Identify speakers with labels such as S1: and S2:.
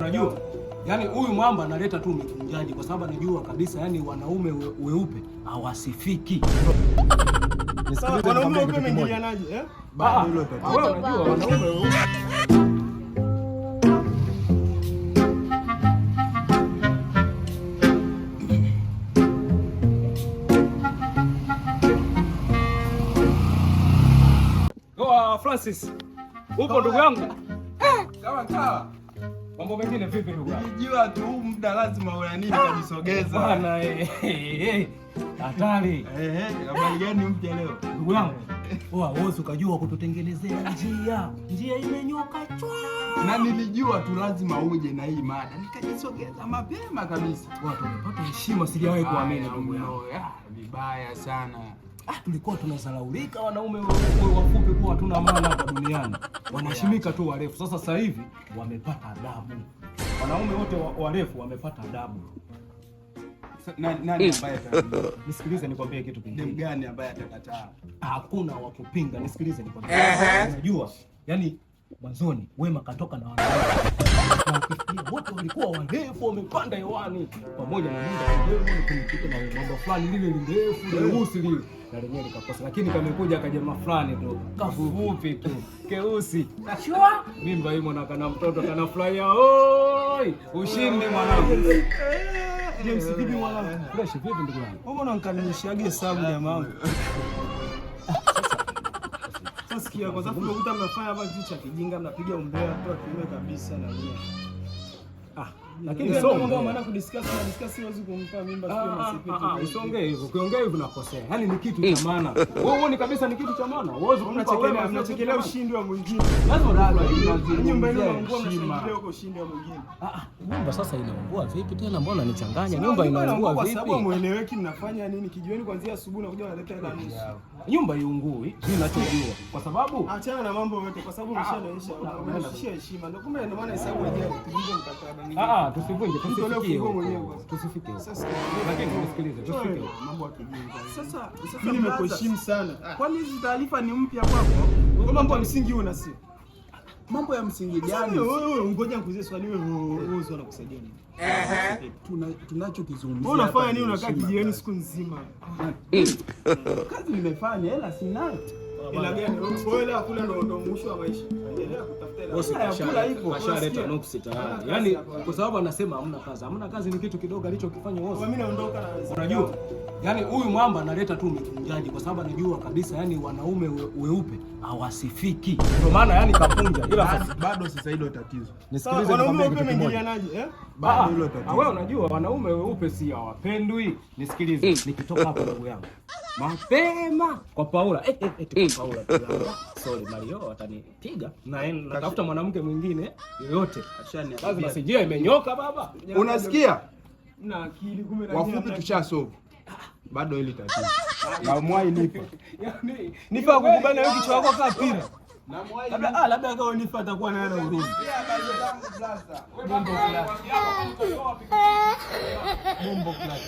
S1: Unajua? Yaani huyu mwamba analeta tu mikunjaji kwa sababu anajua kabisa yani wanaume weupe hawasifiki.
S2: Sawa, wanaume weupe wameingilianaje eh?
S1: Bado hilo tatizo. Wewe unajua wanaume weupe. Francis, upo ndugu yangu?
S3: Kama kawa.
S1: Mambo mengine vipi ndugu yangu?
S3: Nilijua tu huu muda lazima una nini kujisogeza.
S1: Bwana hatari.
S3: Habari gani mpya leo?
S1: Ndugu yangu. Poa, wewe ukajua kututengenezea njia. Njia imenyoka chwa.
S3: Na nilijua tu lazima uje na hii mada. Nikajisogeza mapema kabisa.
S1: Watu wamepata heshima, sijawahi kuamini ndugu yangu.
S3: Vibaya sana.
S1: Tulikuwa tunadharaulika wanaume wafupi kuwa hatuna maana hapa duniani. Wanaheshimika tu warefu. Sasa hivi wamepata adabu. Wanaume wote warefu wamepata adabu.
S3: Nani ambaye
S1: Nisikilize nikwambie kitu kingine.
S3: Dem gani ambaye atakataa?
S1: Hakuna wa kupinga. Nisikilize nikwambie. Unajua, yani mwanzoni Wema katoka na wanawake. Na ukifikiria wote walikuwa warefu wamepanda hewani pamoja na Mungu kumekuta na mambo fulani lile lirefu leusi lile na lenyewe likakosa, lakini kamekuja kajamaa fulani tu kafupi tu keusi chwa mimba imo na kana mtoto kanafurahia, oi ushindi mwanangu.
S2: James vipi mwanangu?
S1: Fresh vipi ndugu yangu?
S2: Wewe mbona unanikalishia hesabu jamaa wangu? Sasa sikia, kwa sababu unakuta mnafanya hapa kitu cha kijinga, mnapiga umbea tu kiume kabisa na nini.
S1: Lakini
S2: Ile
S1: sio
S2: mambo maana kudiscuss na discuss siwezi kumpa mimba sio masipi.
S1: Usiongee hivyo. Ukiongea hivyo unakosea. Yaani ni kitu cha maana. Wewe huoni kabisa ni kitu cha maana. Huwezi kumpa wewe
S2: Mnachekelea ushindi wa mwingine.
S1: Lazima
S2: Nyumba yenu inaungua, mnashangilia huko ushindi wa mwingine.
S1: Nyumba sasa inaungua vipi tena? Mbona nichanganya? Nyumba inaungua
S2: Kwa sababu
S1: vipi?
S2: mueleweki, mnafanya nini? Kijiweni kuanzia asubuhi na kuja unaleta hela nusu.
S1: Nyumba iungui, mimi ninachojua. Kwa sababu
S2: Achana na mambo yote kwa sababu umeshaonyesha umeshaonyesha heshima. Ndio kumbe ndio maana hesabu yenyewe tuvunje mkataba mwingine.
S1: Tusivunje,
S2: Mtolee
S1: tusifikie.
S2: funguo mwenyewe kwanza.
S1: Tusifikie.
S2: Sasa
S1: Lakini nisikilize, tusifikie.
S2: Mambo ya kijinga.
S3: Sasa
S2: Mimi nimekuheshimu sana.
S3: Kwani hizi taarifa ni mpya kwako?
S2: Kwa mambo ya msingi una si.
S3: Mambo ya msingi gani?
S2: Wewe ngoja nikuulize swali, wewe wewe unakusaidia nini?
S3: Tunachokizungumzia.
S2: Wewe unafanya nini unakaa kijiweni siku nzima?
S3: Kazi nimefanya, hela sina.
S2: Ila gani? Wewe hela kula ndo mwisho wa maisha. Endelea kutafuta hela.
S1: Bosi
S3: Kula hivyo.
S1: kashaleta nuksi tayari. Yaani kwa sababu anasema hamna kazi. Hamna kazi ni kitu kidogo alichokifanya Wozi.
S2: Mimi naondoka na
S1: Unajua? Yaani huyu mwamba analeta tu mikunjaji kwa sababu anajua kabisa yani wanaume weupe hawasifiki. Ndio maana yani kapunja. Ila sasa
S3: bado sasa hilo tatizo.
S1: Nisikilize
S2: wanaume
S1: nikwambie
S2: weupe
S1: kitu kimoja.
S2: wameingilianaje eh?
S3: Bado hilo tatizo.
S1: Wewe unajua wanaume weupe si hawapendwi. Nisikilize, nikitoka hapo ndugu yangu. Mapema kwa Paula. Kwa Paula tu. Sorry Mario atanipiga. Na natafuta mwanamke mwingine yoyote. Lazima sijia imenyoka baba.
S3: Unasikia?
S2: Mna akili kumbe na
S3: Wafupi tushasolve. Bado hili tatizo. Na mwai nipa.
S1: Yaani
S2: Nifa kukubana wewe kichwa chako kama pira. Labda labda kama Nifa atakuwa naye na huruma. Bombo clap. Bombo clap.